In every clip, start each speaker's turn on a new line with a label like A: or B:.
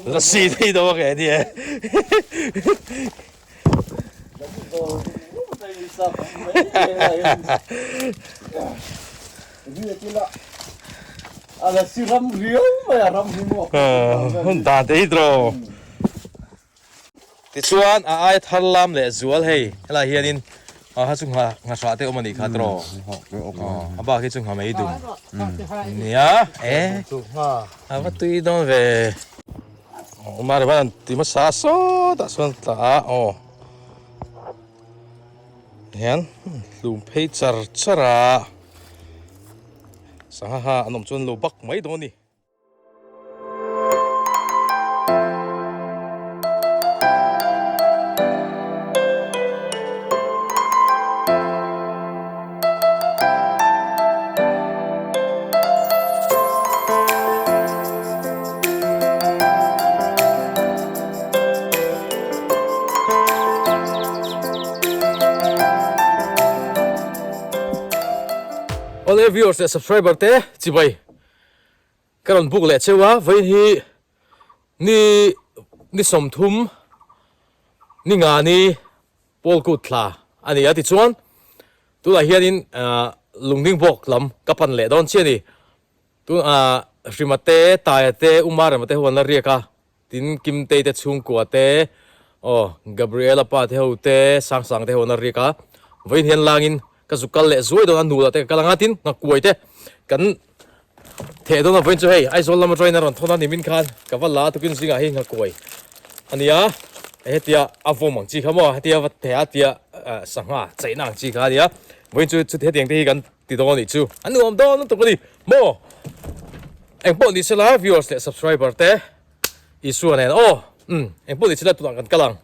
A: Lasi thei do ke ni e. Dan te hi draw. Tichuan a aia thar lam leh zual hei helai hianin a ha chu ngha nghahrah te awm a nih kha tiraw a bak hi chu ngha mai dum nia e a va tui dawn ve awm a rivan an ti hmasa sawtah sawn tla a aw hian hlum phei char char a sangha ha an awm chuan lo bak mai dawn a ni. Awle viewers leh subscriber te chibai. Ka rawn buk leh cheu a, vawiin hi ni ni 30 ni nga ni pawl kut thla a ni a tichuan tunah hianin lungding bawk lam ka pan leh dawn chiah a ni. Tun Hrima te, Taia te, Uma Rema te ho an la riak a, Tin, Kimtei te chhungkua te, aw, Gabriela pa te ho te, Sangsang te ho an la riak a, vawiin hian langin ka zuk kal leh zuai dawn a, nulah te ka kal ang a, tin, nghakuai te kan theh dawn a, vawiin chu hei Aizawl lama train a rawn thawn a ni min khan ka va la a, tukin zingah hi nghakuai a ni a, hetia a vawm ang chi kha maw, hetia va theh a tia sangha chaihna ang chi kha a ni a, vawiin chu hetiang te hi kan ti dawn a nih chu, a nuam dawn lutuk a ni maw. Engpawh ni sela viewers leh subscriber te Isua nen aw umm engpawh ni sela tunah kan kal ang.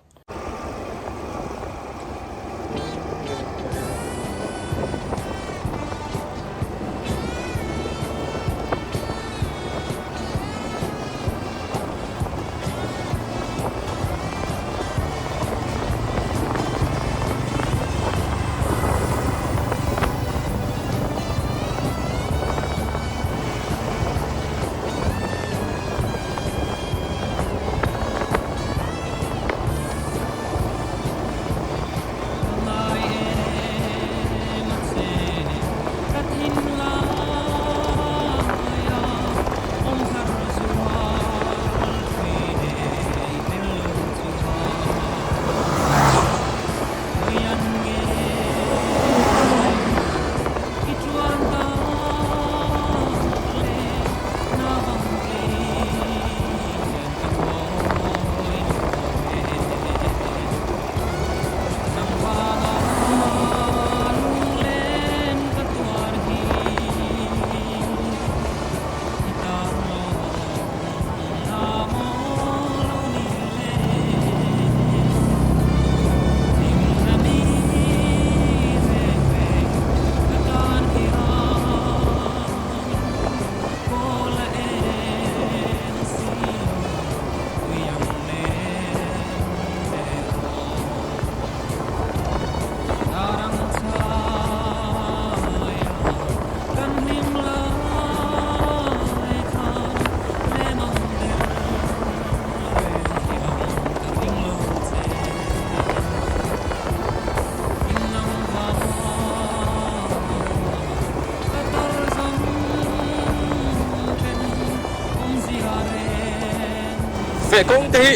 A: Feh kawng te hi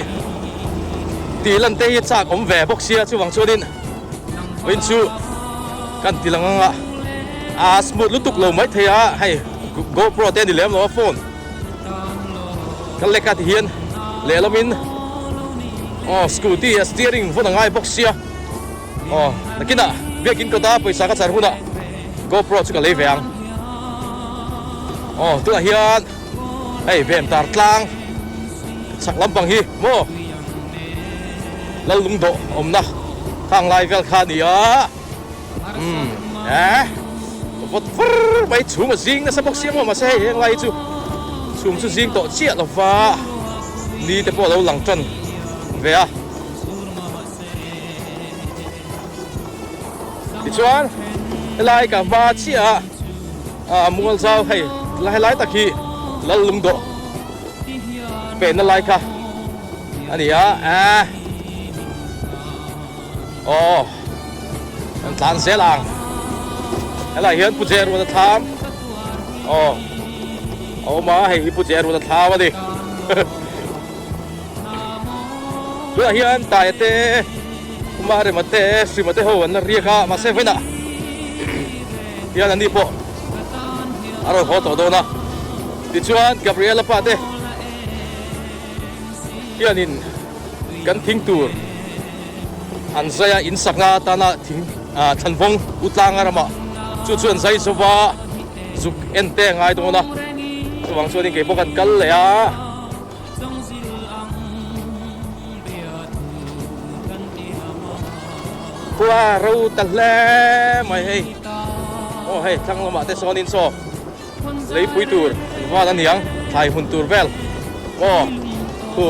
A: tih lan te hi chak awm ve bawk sia chuvang chuanin vawiin chu kan ti lang anga a smooth lutuk lo maithei a hei GoPro te a ni lem lo a phone. Kan leka ti hian lehlamin aw scooty a steering vawn a ngai bawk sia aw nakinah biakin kawta pawisa ka char hunah GoPro chu ka lei ve ang aw tunah hian hei vem tar tlang chhak lampang hi maw Lallungdawh awmna khang lai vel kha a ni a. Umm eh vawt fur mai chhum a zing nasa bawk sia maw mahse hei heng lai hi chu chhum chu zing tawh chiah lo va ni te pawh a lo lang tan ve a tichuan helai ka hma chiah a mual zau hei helai tak hi lal lungdawh. penna lai kha a ni a eh aw an tlan zel ang helai hian Pu Jeruata thlam aw a awm a hei hi Pu Jeruata thlam a ni tunah hian Taia te Kumarema te Hrima te ho an la riak a mahse vawiinah hian an ni pawh a rawn haw tawh dawn a tichuan Gabriela pa te hianin kan thing tur an zai a in sakna atana thing ah thlanvawng u tlanga ramah chu chu an zai zova zuk en te a ngai dawn a chuvang chuanin kei pawh kan kal leh a. Khua ro ta hle mai hei aw hei thlang lamah te sawnin saw Leipui tur an val a niang, thlai hun tur vel maw thu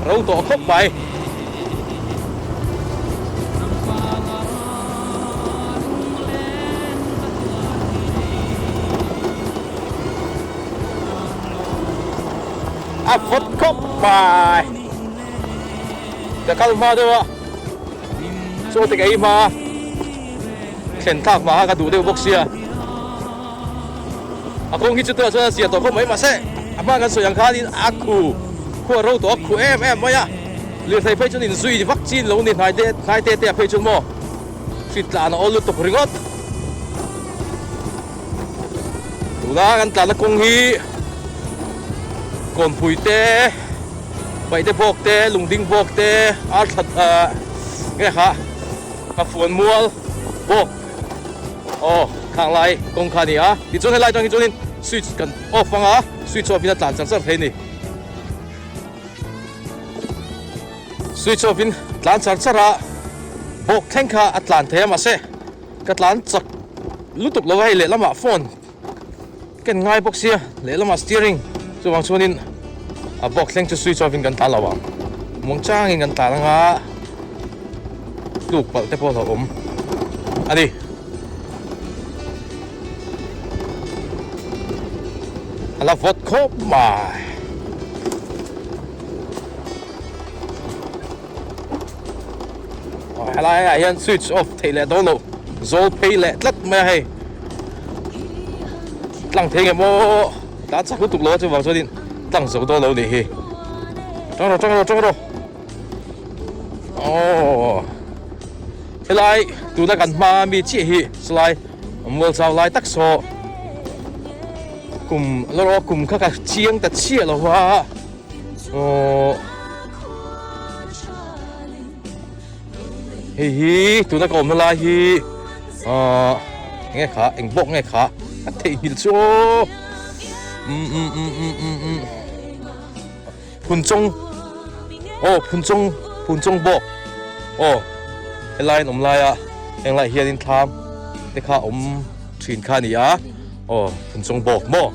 A: ro tawh khawp mai. A vawt khawp mai. Ka kal hma deuh a, chaw te ka ei hma a. Thlen thlak hma kha ka duh deuh bawk sia. A kawng hi chu tunah chuan a zia tawh khawp mai mahse a hma kan sawi ang khanin a khu khu a ro tawh a khu em em mai a. Lirthei phei chuan inzui vak chin lo ni hnai te hnai te te ah phei chuan maw hri tlan a awl lutuk ringawt. Tuna kan tlanna kawng hi Kawnpui te Paihte bawk te Lungding bawk te Arthla ah nge kha. Ka fuan mual bawk aw khang lai kawng kha a ni a tichuan helai atang hi chuanin switch kan off ang a switch off in a tlan char char thei a ni switch off in tlan char char a bawk thleng kha a tlan thei a mahse ka tlan chak lutuk lo a hei lehlamah phone Ken ngai bawk sia lehlamah steering chuvang chuanin a box thleng chu switch off in kan tlan lo ang muang changin kan tlan anga tluk palh te pawh a hlauhawm a ni. A la vawt khawp mai. Helai ah hian switch off theih leh dawn loh zawl phei leh tlat mai a hei tlang thei nge maw tlan chak lutuk lo a chuvang chuanin tlang zo dawn lo nih hi tang rawh tang rawh tang rawh aww helai tuna kan hma mi chiah hi chulai mual chau lai tak saw kum la rawh kum kha ka chiang ta chiah lo va. Aww hei hi tuna ka awmna lai hi ahh eng nge kha eng bawk nge kha a theihnghilh chu aw umm umm umm umm umm umm phunchawng aw phunchawng phunchawng bawk aw helai an awm laia heng lai hianin thlam te kha awm thin kha a ni a aw phunchawng bawk maw.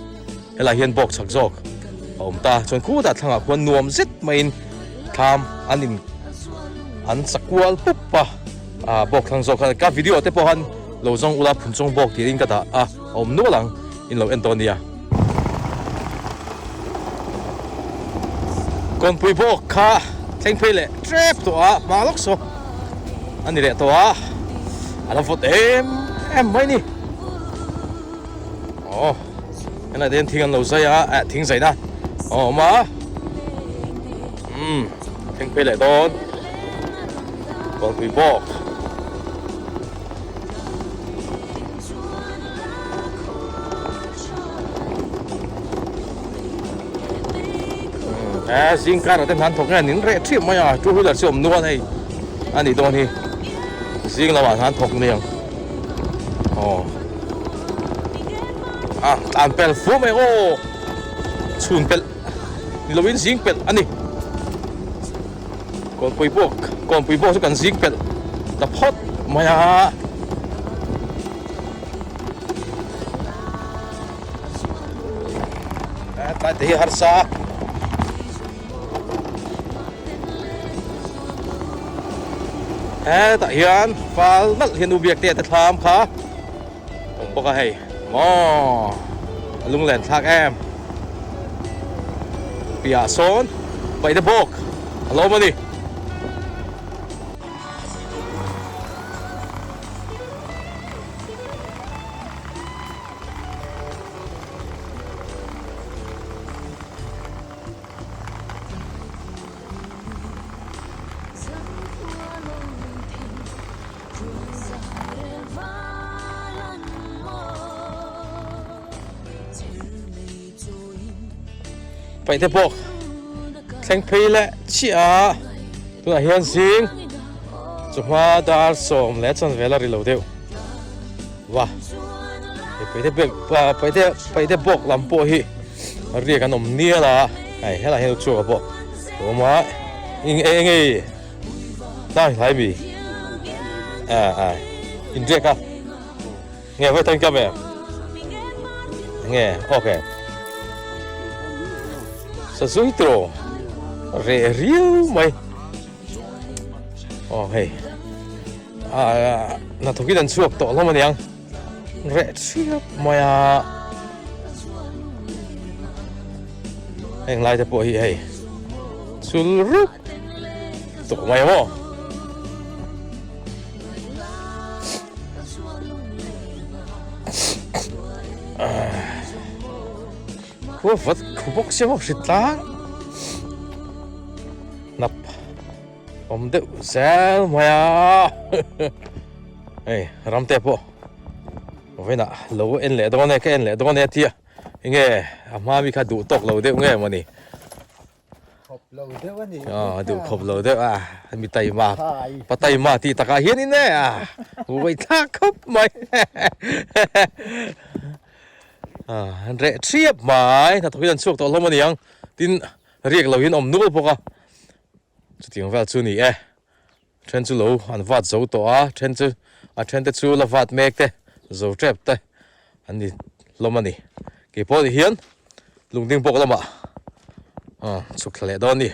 A: Helai hian bawk chak zawk a awm ta chuan khutah thlangah khuan nuam zet maiin thlam an in an sa kual pup a ah bawk thlang zawk khan ka video te pawh khan lo zawng ula phun chawng bawk tiin ka dah a a awm nual ang in lo en dawn nia. Kawnpui bawk kha thleng phei leh tep tawh a hma lawk saw a ni leh tawh a a la vawt em em mai ni. Aw helai te hian thing an lo zai a eh thing zaina a awm a umm thleng phei leh dawn kawlpui bawk eh zing karah te hna an thawk nge nin reh ṭhim mai a two wheeler chu awm nual hei a nih dawn hi zing lamah hna an thawk aniang aw. A tlan pel fu mai aw chhun pelh ni lovin zing pelh a ni kawnpui bawk kawnpui bawk chu kan zing pelh ta phawt mai a tlai te hi harsa a hetah hian fal nalh hian u biak te te thlam kha. Awm bawk a hei maw a lunglen thlak em. Piahah sawn paihte bawk a lo awm a ni. Paihte bawk thleng phei leh chiah a tunah hian zing chawhma dar sawm leh chanve la ri lo deuh va hei paihte bek paihte paihte bawk lam pawh hi riak an awm nial a hei helaiah hian chhuak a pawh a awm a eng enge hnai hlai mi a a inriak a. Nge vawi tan kam em? Nge okay. Sazui tro reh riau mai. Oh hei. Ah hnathawkin an chhuak tawh hlawm aniang. Reh thiap mai a. Heng lai te pawh hi hei chul rup tawh mai maw. Khua vat khu bawk sia maw hrit tlang hnap awm deuh zel mai a hei ramte pawh vawiinah lo en leh dawn e ka en leh dawn e a tia enge a hma mi kha duh tawk lo deuh nge mawni.
B: Khawp lo deuh a ni.
A: Aw duh khawp lo deuh a mi taima pa taima tih takah hian in e a buai thlak khawp mai a an reh thiap mai hnathawk hian an chhuak tawh hlawm a niang tin riak lo hian awm nual bawk a chutiang vel chu a ni e then chu lo an vat zo tawh a then chu a then te chu la vat mek te zo tep te an ni hlawm a ni keipawh ni hian lungding bawk lamah aw chhuk thla leh dawn a ni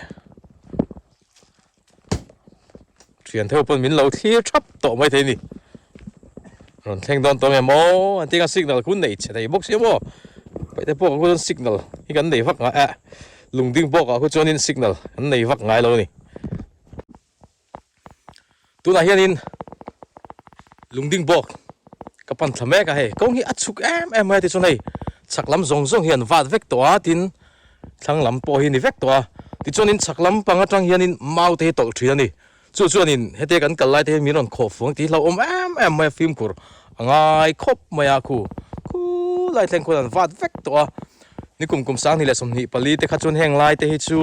A: thian theuh pawn min lo thlir thap tawh mai thei a ni rawn thleng dawn tawh ang em aw an tinga signal khu nei chhe thei bawk sia maw paihte pawh khu chuan signal hi kan nei vak ngai eh lungding bawkah khu chuanin signal kan nei vak ngai lo a ni. Tunah hianin lungding bawk ka pan thla mek a hei kawng hi a chhuk em em mai a tichuan hei chhak lam zawng zawng hi an vat vek tawh a tin thlang lam pawh hi a ni vek tawh a tichuanin chhak lam pang atang hianin mau te hi tawlh thin a ni chu chuanin hete kan kal lai te hian min rawn khawh fuang tih hlauhawm em em mai a fimkhur a ngai khawp mai a khu khulai thleng khuan an vat vek tawh a nikum kum 20 leh 24 te kha chuan heng lai te hi chu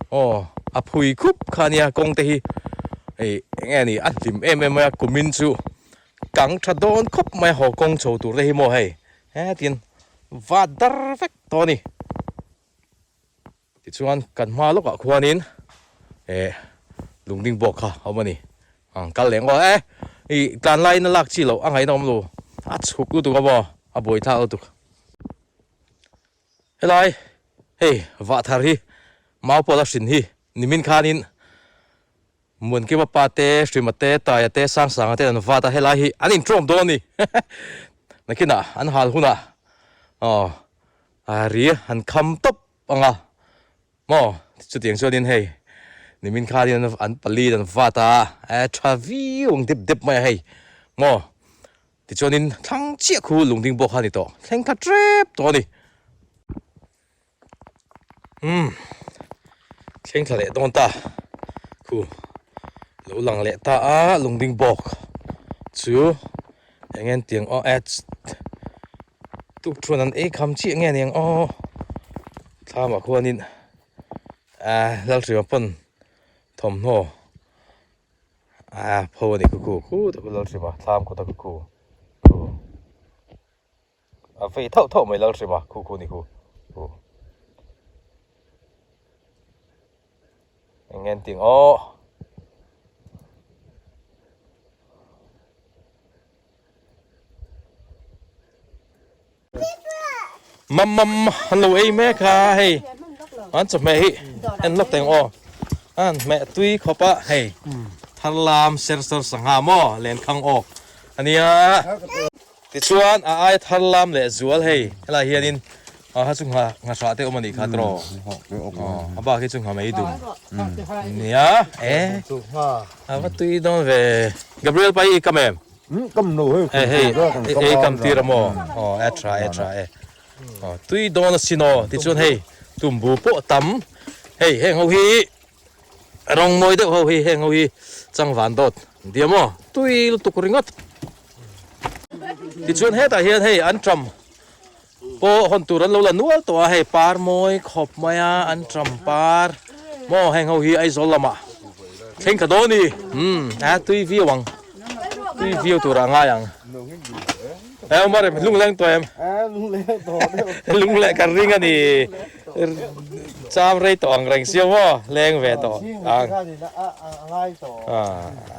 A: Aw a phui khup kha ania kawng te hi hei eng nge ni a hlim em em mai a kumin chu kang tha dawn khawp mai a haw kawng chho tur te hi maw hei hetin vat dar vek tawh a ni tichuan kan hma lawkah khuanin eh lungding bawk kha a awm a ni ang kal leh ngawt e ih tlan laiin a lak chi loh a ngaihna awm lo a chhuk lutuk a maw a buaithlak lutuk. Helai hei vah thar hi mau pawh la hrin hi nimin khanin Muankima pa te Hrima te Taia te Sangsanga te an vat a helai hi an intrawm dawn a ni nakinah an hal hunah aw a ri an kham tawp ang a maw chutiang chuanin hei nimin khanin an pali an vat a e tha viau ang dep dep mai a hei maw. Tichuanin thlang chiah khu lungding bawk kha a ni tawh, thleng kha tep tawh a ni. Umm thleng thla leh dawn ta khu lo lang leh ta a lungding bawk chu eng nge tiang aw ads tuk thuan an ei kham chiah nge niang aw thlamah khuanin ah lalhriama pawn thawmhnaw. A pho a ni khu khu khu ta khu lal hrim a thlam khu ta khu khu khu a vei thauh thauh mai lal hrim a khu khu ni khu khu eng nge an tih ang aw. Mam mam an lo ei mek a hei an chawhmeh hi en lawk teng aw an hmeh tui khawp a hei thar lam ser sawr sangha maw lenkhang awk ania tichuan a aia thar lam leh zual hei helai hianin. A ha chu ngha ngha hrah te awm a nih kha tiraw? A bak hi chu ngha mai dum nia e a va tui dawn ve. Gabriel pa hi i kam em?
B: Kam lo hei.
A: Hei hei ei kam tir a maw? Aw e tha e tha e. Aw tui dawn asin aw tichuan hei tumbu pawh tam hei heng ho hi Rawng mawi deuh ho hi heng ho hi changvan dawt diam aw tui lutuk ringawt. Tichuan hetah hian hei an tram pawh hawn tur an lo la nual tawh a, hei par mawi khawp mai a an tram par maw heng ho hi Aizawl lamah thleng kha dawn i umm a tui viau ang tui viau turah a ngai ang. E Omar em lungleng tawh em? Lungleng ka ring a ni. Cham rei tawh ang reng sia maw leng ve tawh ang.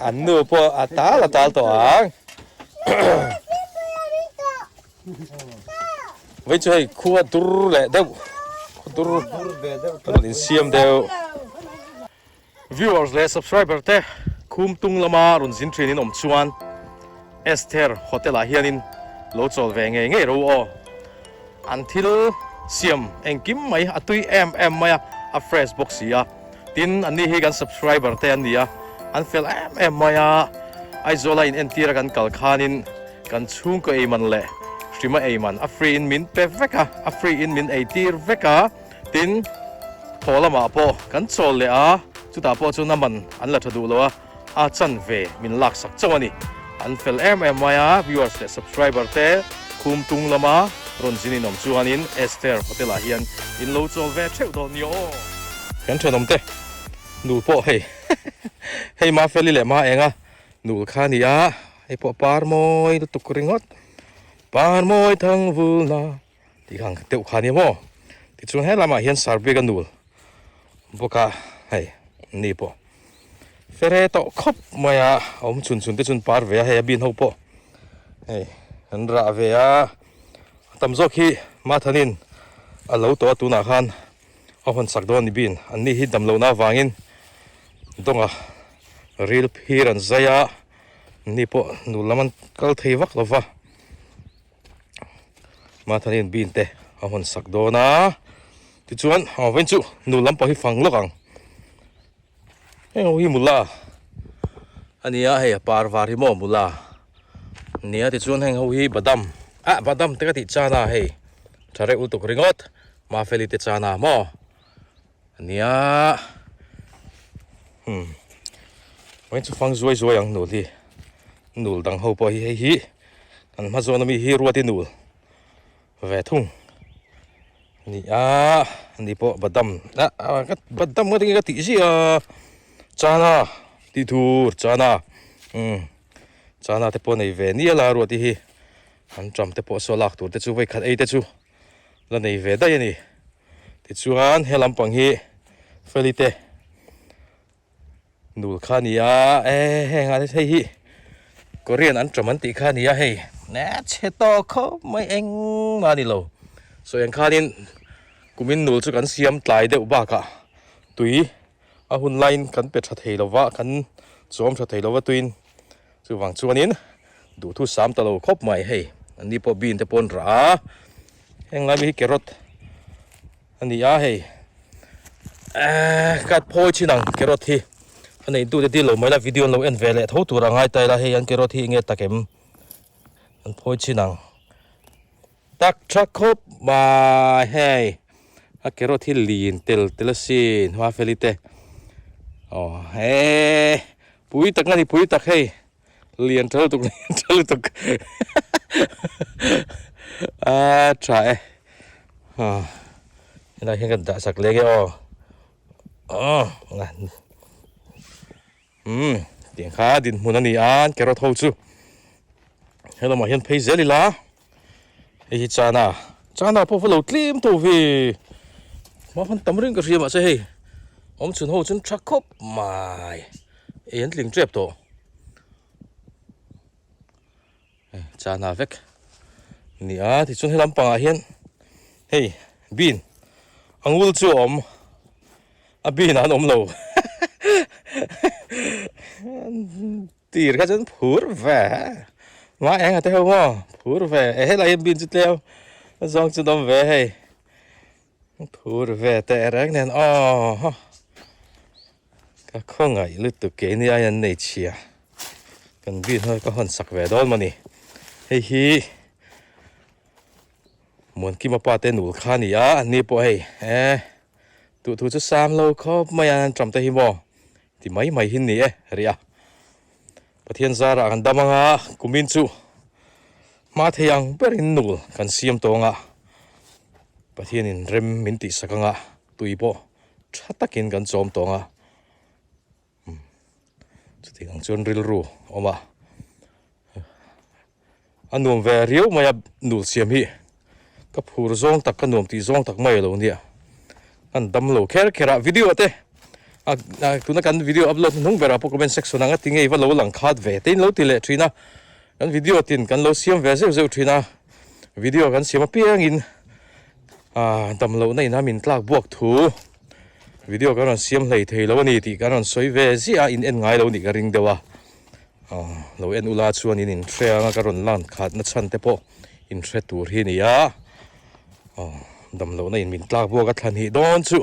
A: An nu pawh a tal a tal tawh ang. Vei chu hei khua dur leh deuh khua dur rawn insiam deuh. Viewers leh subscriber te khum tung lama rawn zin thin in awm chuan Esther Hotel ah hianin lo chawl ve ngei ngei ro aw. An thil siam engkim mai a tui em em mai a, a fresh bawk si a. Tin, anni hi kan subscriber te an ni a, an fel em em mai a. Aizawl a in entir a kan kal khanin kan chhungkaw ei man leh hrima ei man a free in min pe vek a, a free in min ei tir vek a. Tin, thaw lamah pawh kan chawl leh a, chutah pawh chuan a man an la tha duh lo a, a chanve min laksak chauh a ni. An fel em em mai a, viewers leh subscriber te khum tung lama rawn zin in awm chuanin Esther Hotel ah hian in lo chawl ve theuh dawn nia aw. Kan thenawm te nul pawh hei hei Mafeli leh Maenga nul kha a ni a, hei pawh par mawi lutuk ringawt, par mawi thang vulna. Tih kha ang deuh kha ania maw? Tichuan he lamah hian Sarbik a nul bawk a, hei ni pawh fere tawh khawp mai a, a awm chhun chhun te chuan par ve a, hei a bin ho pawh hei an rah ve a, a tam zawk hi Mathanin a lo tawh a tunah khan a hawn sak dawn a ni bin, an ni hi dam lohna avangin dawnga ril phir an zai a, an ni pawh nul lam an kal thei vak lo va. Mathanin bean te a hawn sak dawn a tichuan aw vawiin chu nu lampang hi fang lawk ang heng ho hi mula a ni a hei a par var hi maw mula a ni a tichuan heng ho hi badam ah badam te ka tih chan a hei tha reuh lutuk ringawt mafeli te chan a maw a nia umm vawiin chu fang zuai zuai ang nul hi nul dang ho pawh hi hei hi. Kan hma zawn ami hi ruat i nul ve thung ni a ni pawh badam ah badam nga tinge ka tih ziah a chana tih tur chana umm chana te pawh nei ve nial a ruat i hi an ṭam te pawh saw lak tur te chu vawikhat ei te chu la nei ve daih a ni tichuan he lampang hi feli te. Nul kha a ni a e heng ah hei hi Korean an ṭawm an tih kha a ni a hei ne chhe tawh khawp mai engmah a ni lo sawi ang khanin kumin nul chu kan siam tlai deuh bakah tui a hun laiin kan pe ṭha thei lo va kan chawm ṭha thei lo va tuiin chuvang chuanin duhthu sam ta lo khawp mai hei an ni pawh bean te pawh an rah a heng lai mi hi carrot. A ni a hei ehh ka phawi thin ang carrot hi a nei tute dil lo mai la video an lo en ve leh tho tur a ngai ta ila hei an carrot hi enge tak em an phawi thin ang tak tha khawp mai hei a carrot hi lin tel tel asin hma feli te aw he pui tak a ni pui tak hei. Lian tha lutuk lian tha lutuk a tha e helai hian kan dah sak leh nge aw umm tiang kha dinhmun a ni a carrot ho chu helamah hian phei zel ila hei hi chana chana pawh va lo tlem tawh ve hma khan tam reng ka hria mahse hei awm chhun ho chuan tha khawp mai ei an tling tep tawh chana vek ni a tichuan he lampangah hian hei bean a ngul chu a awm a bean an awm lo Tir kha chuan phur ve mah eng a te ho maw phur ve e helai hian bin chu tlem a zawng chu dawm ve hei. Phur ve teh reng nen aw ka khawngaih lutuk keini ai an nei chhia kan bin ho ka hawn sak ve dawn mawni hei hi Muankima pa te nul kha a ni a an ni pawh hei e duh thu chu sam lo khawp mai a an ṭam te hi maw ti mai mai hi ni e ri a Pathian zarah kan dam anga kumin chu hma thei ang berin nul kan siam tawng a, Pathianin rem min tihsak anga tui pawh tha takin kan chawm tawng a, chutiang ang chuan rilru awm a, a nuam ve riau mai a nul siam hi ka phur zawng tak ka nuam tih zawng tak mai a lo nia, an dam lo kher kher a video te. A tuna kan video upload hnung berah pawh comment section anga ti ngei va lo lang khat ve te in lo ti leh thin a, kan video tin kan lo siam ve zeuh zeuh thin a, video kan siam apiangin ah dam lohna in a min tlak buak thu video kan rawn siam hlei thei lo a ni tih kan rawn sawi ve ziah a, in en ngai lo nih ka ring deuh a, ah lo en ula chuan in inhre anga ka rawn lan khat na chhan te pawh inhre tur hi a ni a, ah dam lohna in min tlak buak a thlan hih dawn chu.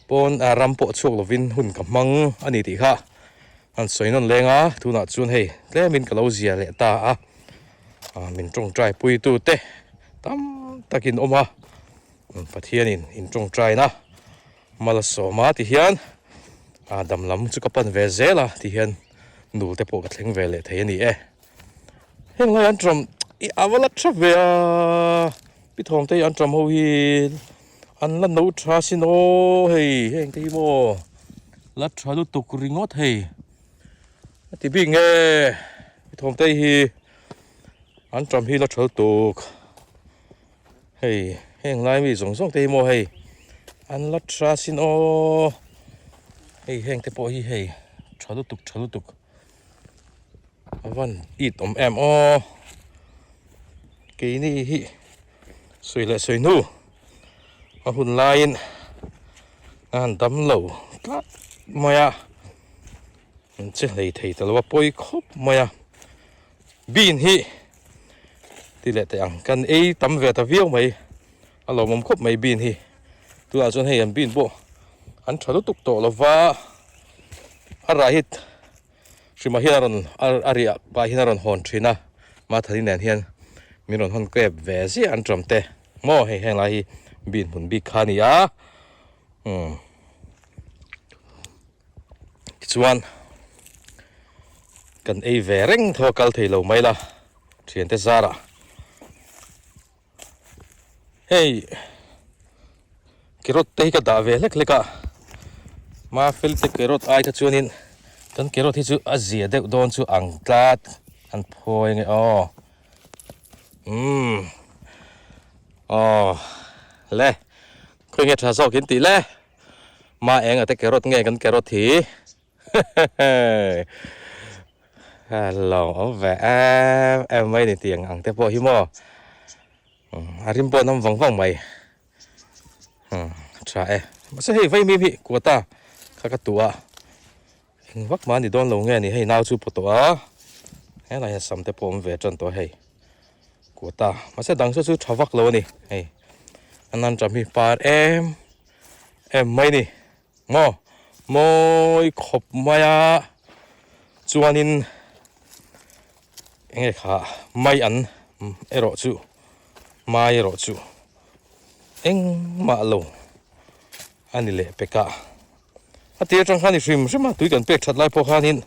A: Pawn a ram pawh chhuak lovin hun ka hmang a ni tih kha an sawi nawn leng a, tunah chuan hei tlemin ka lo zia leh ta a, min tawngtai puitu te tam takin awm a, Pathianin in tawngtaina malsawma ti hian a dam lam chu ka pan ve zel a ti hian nul te pawh ka thleng ve leh thei a ni e. Heng lai an ṭam i a va la ṭha ve a, pi thawm te hi an ṭam ho hi an la no ṭha sin aw hei heng te hi maw la ṭha lutuk ringawt hei a ti bik nge pi thawm te hi an ṭam hi la ṭha lutuk hei heng lai mi zawng zawng te hi maw hei an la ṭha sin aw hei heng te pawh hi hei ṭha lutuk ṭha lutuk. A van it awm em aw keini hi sawi leh sawi hnu a hun laiin a han dam lo tlat mai a an che hlei thei ta lo a pawi khawp mai a bean hi ti leh teh ang kan ei tam ve ta viau mai a lawmawm khawp mai bean hi tunah chuan hei an bean pawh an tha lutuk tawh lo va a rah hi. Hrima hian a rawn a riah pah hian a rawn hawn thin a, Mathani nen hian min rawn hawn kep ve ziah an ṭam te maw hei heng lai hi bin hmun bik kha a ni a umm tichuan kan ei ve reng tho a kal thei lo mai la thiante zarah. Hei carrot te hi ka dah ve hlek hlek a mafel te carrot ai kha chuanin kan carrot hi chu a zia deuh dawn chu ang tlat an phawi ange aw umm aw le khawi nge tha zawk in tih le ma eng ate carrot nge kan carrot hi. Lawng awm ve em em mai ni tiang ang te pawh hi maw a rim pawh an awm vang vang mai tha e mahse hei vaimim hi kuata kha ka tuh a eng vak mah a ni dawn lo nge ni hei nau chu pawh tawh a helai hian sam te pawh awm ve tan tawh a hei kuata mahse dang saw chu tha vak lo a ni hei a nan ṭam hi par em em mai ni. Maw mawi khawp mai a chuanin enge kha mai an erawh chu mai erawh chu engmah lo a ni leh pek a a tir atang khan i hrim hrim a tui kan pek that lai pawh khanin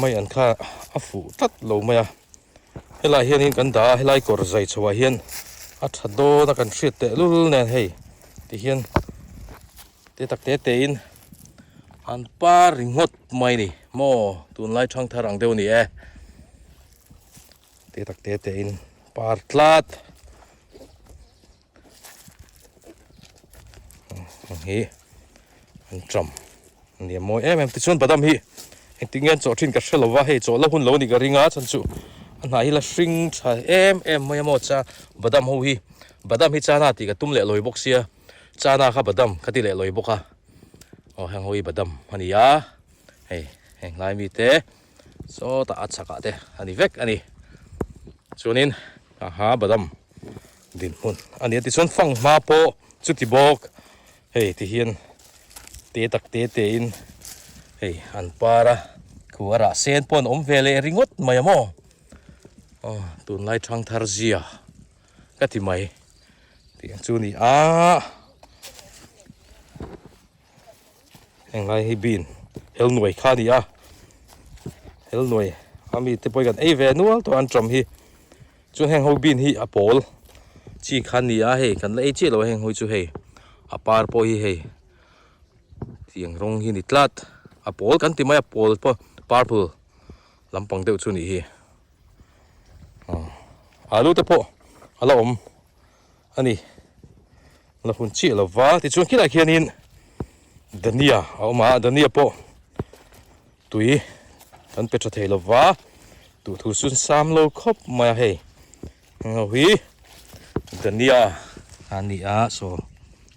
A: mai an kha a fuh tlat lo mai a helai hianin kan dah a helai kawr zai chhoah hian a tha dawn a kan hriat teh lul nen hei ti hian te tak te te in an par ringawt mai a ni maw tunlai thang thar ang deuh a ni e te tak te te in par tlat ang hi an tram a ni a mawi em em tichuan badam hi engtin nge an chawh thin ka hre lo va hei chawh la hun lo a nih ka ring a chhan chu a hnah hi la hring tha em em mai a maw cha badam ho hi badam hi chana tih ka tum leh lawi bawk sia chana kha badam ka ti leh lawi bawk a aw heng ho hi badam a ni a hei heng lai mi te sawtah a chhakah te a ni vek a ni chuanin aha badam. Dinhmun a ni a tichuan fanghma pawh chuti bawk hei ti hian te tak te te in hei an par a khu a rah sen pawh an awm ve leh ringawt mai a maw aw tunlai thang thar zia ka ti mai tih ang chu a ni a Englai hi bean hel nuai kha a ni a, hel nuai a mi te pawh hi kan ei ve nual tawh a an ṭawm hi chuan heng ho bean hi a pawl chi kha a ni a hei kan la ei chiah lo a heng ho chu hei a par pawh hi hei tiang rawng hi a ni tlat a pawl kan ti mai a pawl pawh purple lampang deuh chu a nih hi alu te pawh a la awm. A ni, la hun chiah lo va, tichuan khilaiah khianin Dania a awm a, Dania pawh tui kan pe tha thei lo va, duhthu chu sam lo khawp mai a hei, heng ho hi Dania a ni a, saw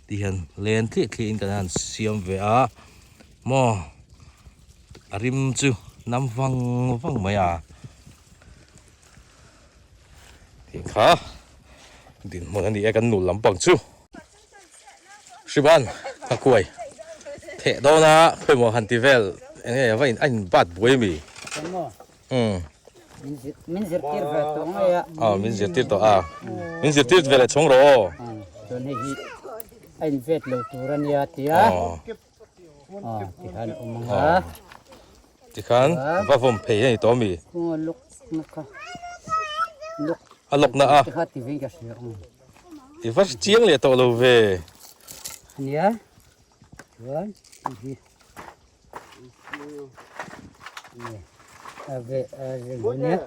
A: ti hian len thliah thliah in kan han siam ve a, maw a rim chu nam vang vang mai a. Tih kha dinhmun a ni e kan nul lampang chu Hriban ka kuai theh dawn a khawimaw han ti vel eng nge va in a in bat buai ami umm
C: min zirtir ve tawh ngei a
A: aw min zirtir tawh a min zirtir ve leh chhawng rawh aw
C: chuan hei hi a in vet lo tur a nia tia aw tikhan awm ang a.
A: Tikhan va vawm phei a ni tawh ami?
C: Khaw lawk na kha lawk
A: A lawk na a.
C: Tikha ti vei ka hria ang.
A: I va chiang leh tawh lo ve.
C: Ania chuan hi a ve a ve nia.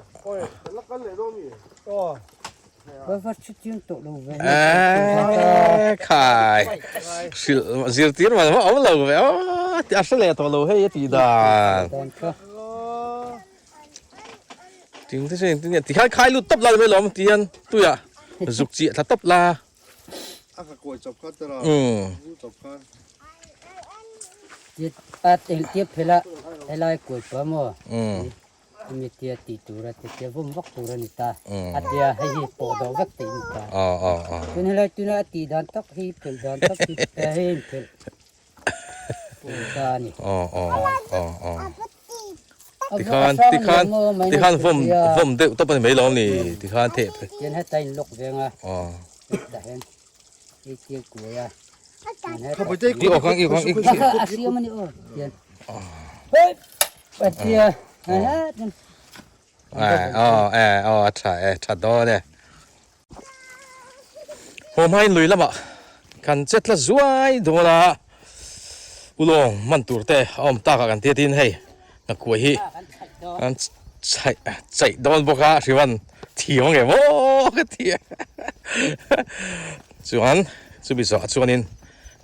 C: Va va hre chiang tawh lo ve.
A: Eee khai hrilh zirtir man a awm lo ve aw a hre leh tawh lo hei a tih dan. Ting te chu engtin nge tikhan khai lut tawp la ni mai lawm ti hian tuiah zuk chiah thla tawp la.
B: A ka kawi chawp kha tara zu chawp kha.
C: A tel phela helai kawi pa maw. Ami tia tih tur a ti tia vawm vak tur a ni ta. A tia hei hi pawh dawh vek tih a ni ta. Chuan helai tuna a tih dan tak hi phelh dan tak hi hei a inphelh pawh ta a ni.
A: Tikhan tikhan tikhan vawm vawm deuh tawp a ni mai lo ni tikhan theh phei.
C: Tian heta in lock veng a hetah hian hei tia kuai a.
A: I aw kang i aw kang i.
C: A siam a ni aw tian. Hei Patia
A: Aw eh aw a tha e tha dawn e. Haw hmain lui lamah kan che tla zuai dawn a, ulawng man tur te a awm tak ah kan tia tin hei nghakuai hi an chhaih chaih dawn bawk a hriman thiam ang em aw ka ti a chuan chumi zawhah chuanin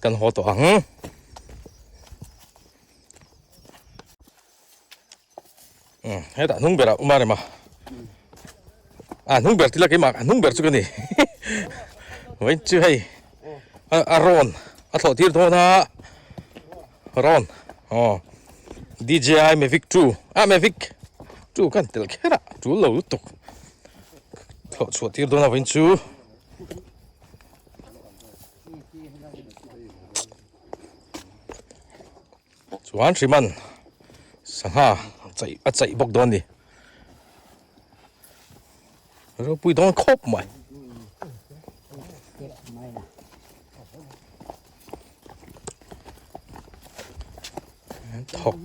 A: kan haw tawh ang. Hetah hnung berah awm a rem a a hnung ber tila keimah a hnung ber chu ka ni vawiin chu hei a rawn a thlawh tir dawn a rawn aw D_J_I Mavic 2 ah Mavic 2 kan tel kher a tul lo lutuk thlawh chhuah tir dawn a vawiin chu. Chuan Hriman sangha chaih a chaih bawk dawn a ni. Ropui dawn khawp mai. Thawk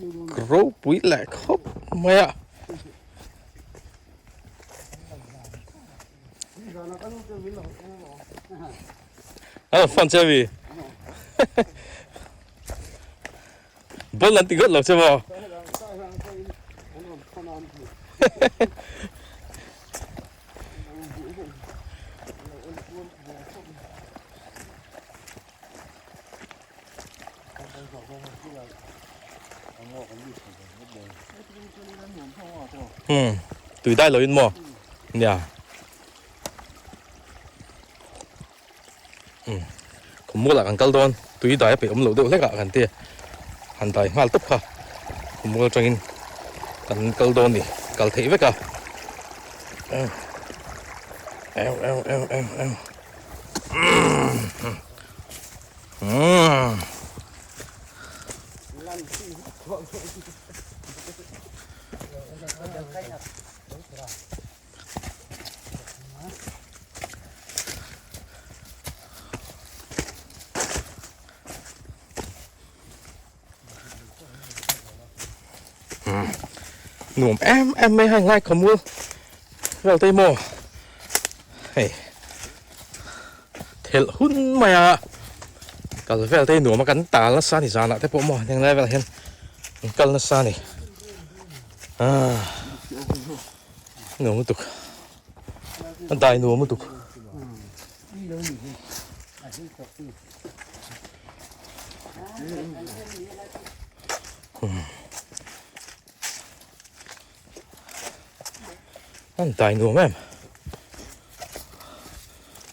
A: ropui leh khawp mai a. A phone che mi. Ball an ti ngawt lo che maw. Hmm, tui dai lo in maw? Nia. Hmm, khawmual ah kan kal dawn, tui dai a peih awm loh deuh hlek ah kan ti han dai nghal tawp kha. Khawmual atangin kan kal dawn ni, kal theih vek a. Ew, ew, ew, ew, ew. Umm. Nuam em em mai hai ngai khawmul vel te maw hei thelh hun mai a kal vel te nuam a kan tal nasa ni zanah te pawh maw heng lai velah hian an kal nasa a ni ah nuam lutuk a dai nuam lutuk. An dai nuam em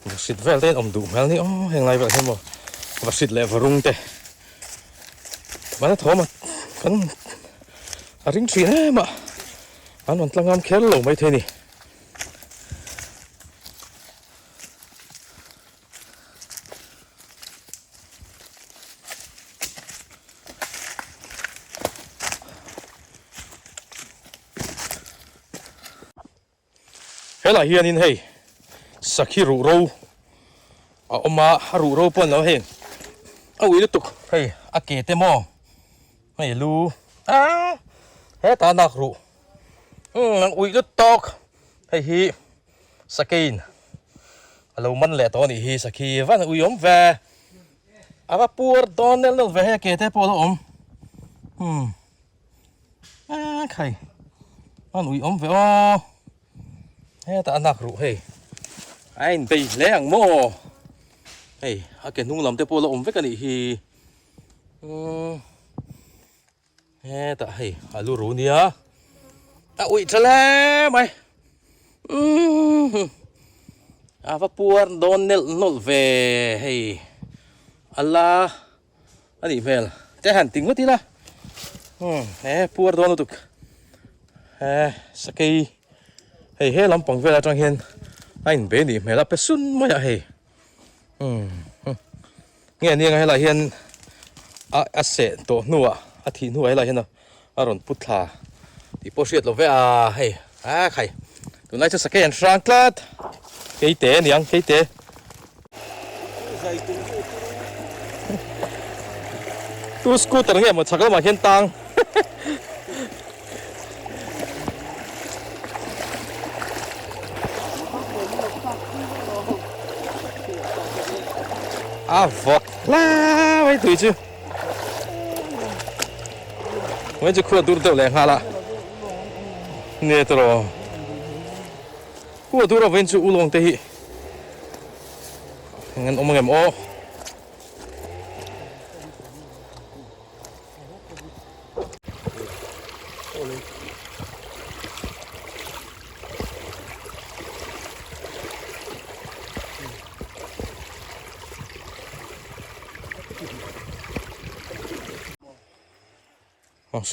A: Vahrit vel te in awm duh hmel ni aw heng lai velah hian maw Vahrit leh varung te Mahse thawm a kan a ring thin em a an rawn tla ngam kher lo maithei a ni. Helai hianin hei sakhi ruhro a awm a, a ruhro pawh an lo hei a ui lutuk hei a ke te maw hei lu ah hetah a nak ruh umm an ui lutuk hei hi. Sakein a lo man leh tawh a nih hi sakhi van ui awm ve a va puar dawn nel nel ve hei a ke te pawh a lo awm umm a khai van ui awm ve aw hetah a nak ruh hei a inbei hle ang maw hei a ke hnung lam te pawh a lo awm vek a nih hi umm. Hetah hei a lu ru nia a uih tha hle mai umm a va puar dawn nelh nawlh ve hei a la a nih hmel te han ti ngawt ila umm he puar dawn lutuk he sakei hei he lampang vel atang hian a inbe nih hmel a pe sun mai a hei. Umm nge nia helai hian a a seh tawh hnuah a thih hnuah helai hian a rawn put thla tih pawh hriat lo ve a hei a khai tunlai chu sakei an hrang tlat keite a niang keite. Tu scooter nge maw chhak lamah hian tang. A vawt hle mai tui chu mai chu khuat dur deuh leh nghal a nge tawh khuat dur avin chu ulawng te hi eng an awm ang em aw.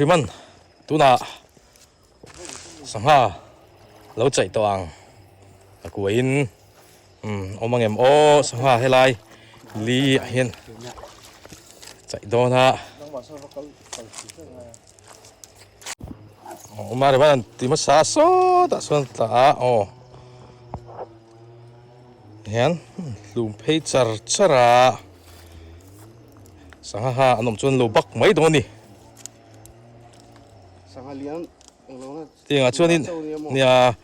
A: Hriman tunah sangha lo chaih tawh ang a kuahin umm awm ang em aw sangha helai li ah hian chaih dawn a awm a rivan an ti hmasa sawtah sawn tla a aw hian hlum phei char char a sangha ha an awm chuan lo bak mai dawn a ni.
B: Sangha lian
A: Tiangah chuanin nia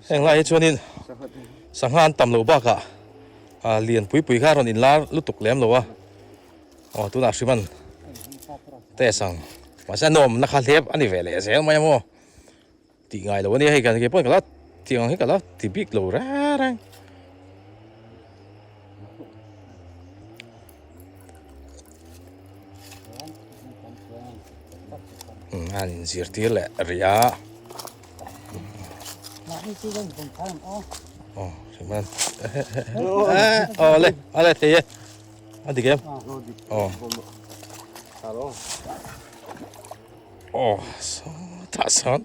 A: heng lai hi chuanin sangha an tam loh bakah ah lian pui pui kha a rawn inlar lutuk lem lo a aw tunah hrim an test ang mahse a nuam na kha hlep a ni ve leh zel mai a maw tih ngai lo a nia hei kan ke pawh ka la tiang ang hi ka la ti bik lo reng reng. An inzirtir leh rih a. Aw hriman aw le a le thei e a dik em aw aw sawtah sawn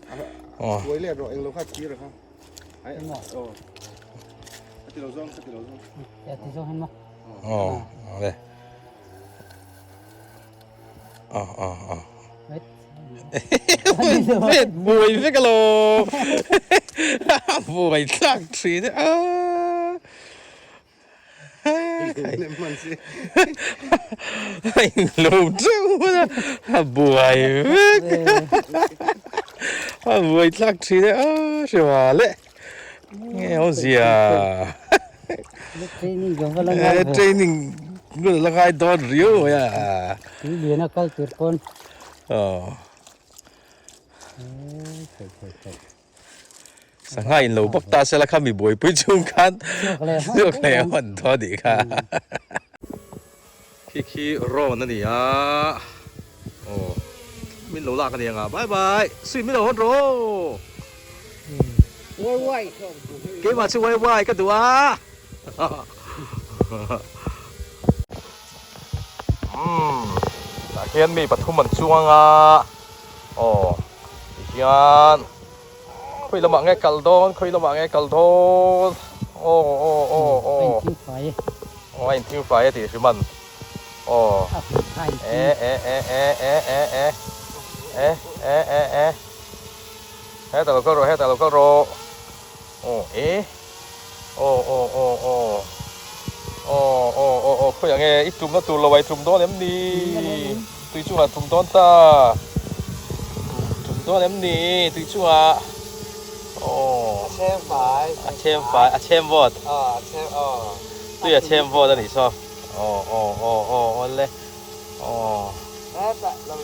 A: aw aw le. Ah ah ah. Vet buai vek alo. Buai thlak thin e. A inlo teuh hman a, a buai vek. A buai thlak thin e a hre le. Nge awmzia.
C: Training ka va la ngai ve.
A: Training ka la ngai dawn riau mai a.
C: Tui lian a kal tur pawn.
A: Aw. Sangha in lo bawk ta sela kha mi buaipui chung khan chhuak leh hawn dawn anih kha. Khi khi rawn a ni a. Aw min lo lak a ni ang a bye bye sui min lo hawn rawh. Keimah chu wai wai ka duh a. Umm tah khian mi pathum an chuang a aw tihian khawi lamah nge kal dawn khawi lamah nge kal dawn aw aw aw aw aw a inthing fai a tih hrim an aw e e e e e e e e e e e hetah lo kal rawh hetah lo kal rawh aw e. Aw aw aw aw aw aw aw aw khawi ang e i tumna tur lo ah i tum dawn em ni tui chungah tum dawn ta tum dawn em ni tui chungah aw a chhem fai a chhem fai a chhem vawt a chhem aw tui a chhem vawt a nih saw aw aw aw aw aw le aw hetah lo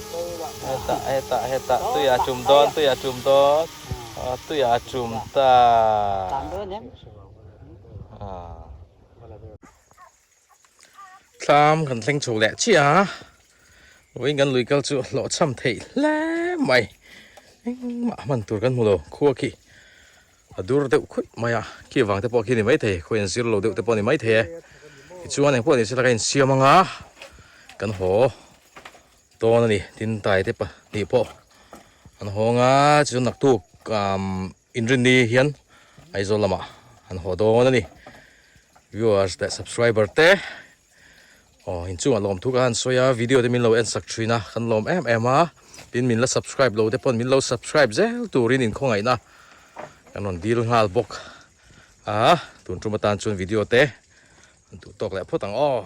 A: hetah hetah hetah tui a tum dawn tui a tum dawn. Tui a chum ta. Thlam kan thleng chho leh chiah a, vawiin kan lui kal chu hlawhchham theih hle mai. Engmah hman tur kan hmu lo, khua khi a dur deuh khuih mai a, khi vang te pawh khi ni maithei, khua in zir lo deuh te pawh ni maithei e. Tichuan engpawh ni se la ka insiam ang a, kan haw dawn a ni, tin tai te pahnih pawh. An hawng a, chuan naktuk umm inrinni hian Aizawl lamah an haw dawn a ni. Viewers leh subscriber te aw inchungah lawmthu ka han sawi a, video te min lo en sak thin a, kan lawm em em a, tin min la subscribe lo te pawn min lo subscribe zel turin inkhawngaihna kan rawn dil nghal bawk a, tun tum atan chuan video te an duh tawk leh phawt ang aw.